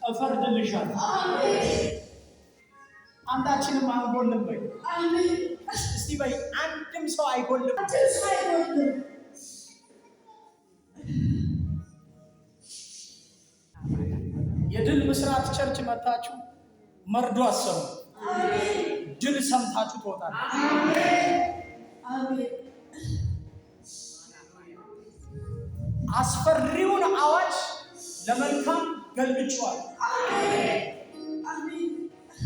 እፈርድልሻለሁ። አንዳችንም አንጎልም በይ። እስቲ በይ፣ አንድም ሰው አይጎልም። የድል ብስራት church መታችሁ መርዶ አሰሙ። ድል ሰምታችሁ ትወጣላችሁ። አስፈሪውን አዋጅ ለመልካም ገልብጬዋለሁ።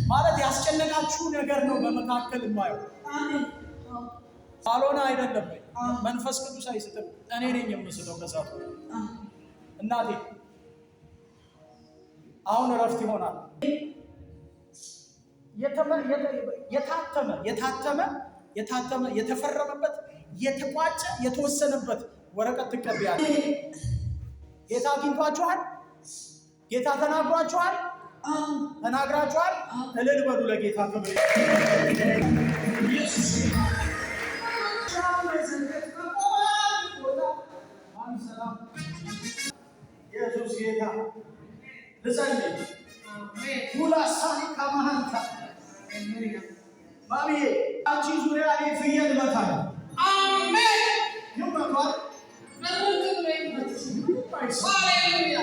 ማለት ያስጨነቃችሁ ነገር ነው። በመካከል የማየው ባልሆነ አይደለም። መንፈስ ቅዱስ አይስትም፣ እኔ ነኝ የምስተው። ከሳቱ እናቴ አሁን እረፍት ይሆናል። የታተመ የታተመ የታተመ የተፈረመበት የተቋጨ የተወሰነበት ወረቀት ትቀበያለሽ። ጌታ አግኝቷችኋል። ጌታ ተናግሯችኋል። ተናግራችኋል። እልል በሉ ለጌታ ክብር። ኢየሱስ ጌታ። ልጸልይ። ሁላሳኒ ካማሃንታ ማሚዬ፣ አንቺ ዙሪያ እኔ ፍየል እመታለሁ። አሜን። ይመቷል። ሃሌሉያ።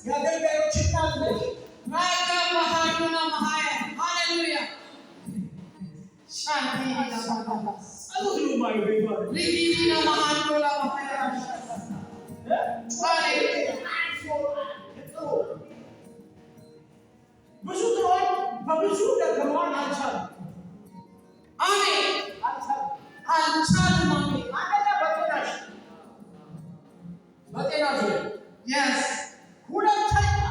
የአገልጋዮች እናት ነሽ። ሃሌሉያ። ጸሎት ነው የማየው ቤቷ ላይ። ብዙ ጥሯል፣ በብዙ ደክመዋል፣ አልቻሉም። አሜን። አልቻሉም። አልቻሉም። አሜን። አንደኛ በጤናሽ በጤና ዙሪያ፣ ሁለተኛ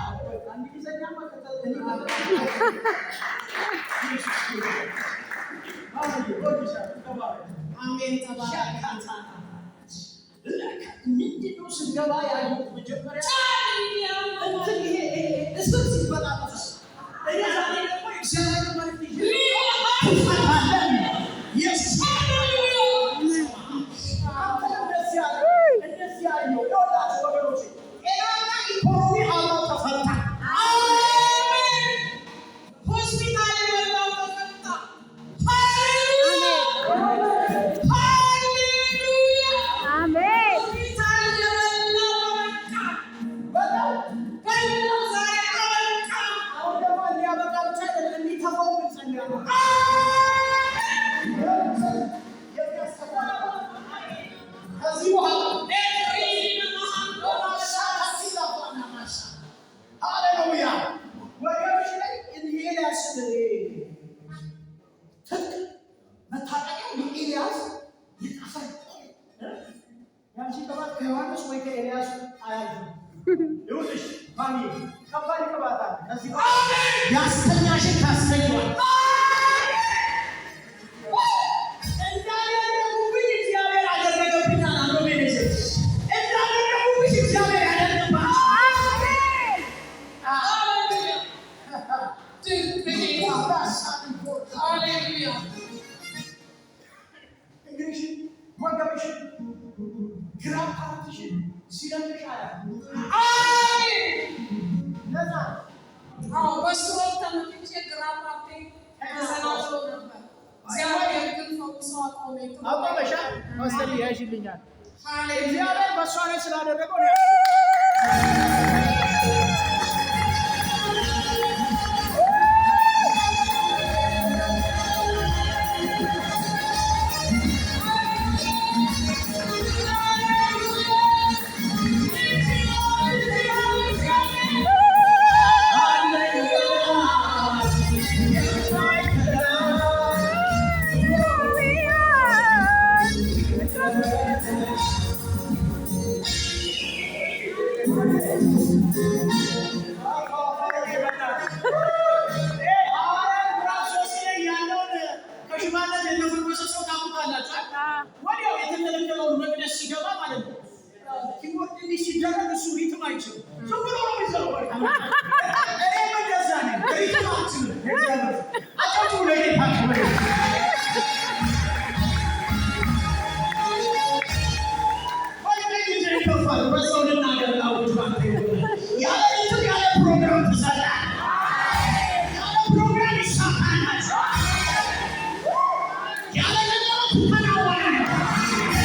እንግሊዘኛ መከተል እኔ አሜን። ተባረክ። ምንድን ነው ስንገባ ያየሁት መጀመሪያ እንትን ይሄ እስር ሲበጣጠስ፣ እኔ ዛሬ ደግሞ እግዚአብሔር መልእክት ይዤ ትፈታለህ። ኢየሱስ አንተ እንደዚህ ያለ እንደዚህ ያየው ይኸውላችሁ ወገኖቼ፣ ጤናና ኢኮኖሚ አብሮ ተፈታ። አሜን። ሆስፒታል የበላው ተፈታ። ሃሌሉያ ሃሌሉያ። አሜን። ሆስፒታል የበላው አበቃ። በጣም በላው ዛሬ አበቃ። አሁን ደግሞ እንዲያበቃ ብቻ አይደለም፣ እንዲተፋው እንጸልያለን። ከዚህ በኋላ ሃሌሉያ ወገብሽ ላይ የኤልያስ ትጥቅ መታጠቂያው የኤልያስ የጠፈር ያንቺ ቅባት ከዮሐንስ ወይ ከኤልያስ አያልፍም። ይኸውልሽ ማሚ፣ ከባድ ቅባት አለ። ከዚህ በኋላ ያስተኛሽን ታስተኛዋል። እንዳደረጉብኝ እግዚአብሔር አደረገብኝ አለ አሎሜኔዜ። እንዳደረጉብሽ እግዚአብሔር ያደርግብሃል። ሃሌሉያ። ድንቅ ጌታ። ሃሌሉያ። እግርሽን፣ ወገብሽን፣ ግራ part ሽን ሲለቅሽ አያለሁ። አሜን። ነፃ አዎ፣ በስትሮክ ተመትቼ ግራ part ኤ ተሰናክሎ ነበር። እግዚአብሔር ግን ፈውሶ አቆመኝ። አቆመሻ። ፓስተር ያሽልኛል። ሃሌሉያ። እግዚአብሔር በእሷ ላይ ስላደረገው ነው ያልኩት። ሐዋርያት ምዕራፍ 3 ላይ ያለውን ከሽባነት የተፈወሰ ሰው ታውቁታላችሁ አይደል? ወዲያው የተከለከለውን መቅደስ ሲገባ ማለት ነው። Keyboard እንዲህ ሲደረግ እሱ rhythm አይችልም። ዝም ብሎ ነው የሚዘለው። በቃ እኔም እንደዛ ነኝ። Rhythm አልችልም። እግዚአብሔር አጨብጭቡ ለጌታ ክብር። ወይ ትፈታላችሁ። ያለ ቀጠሮ ትከናወናላችሁ።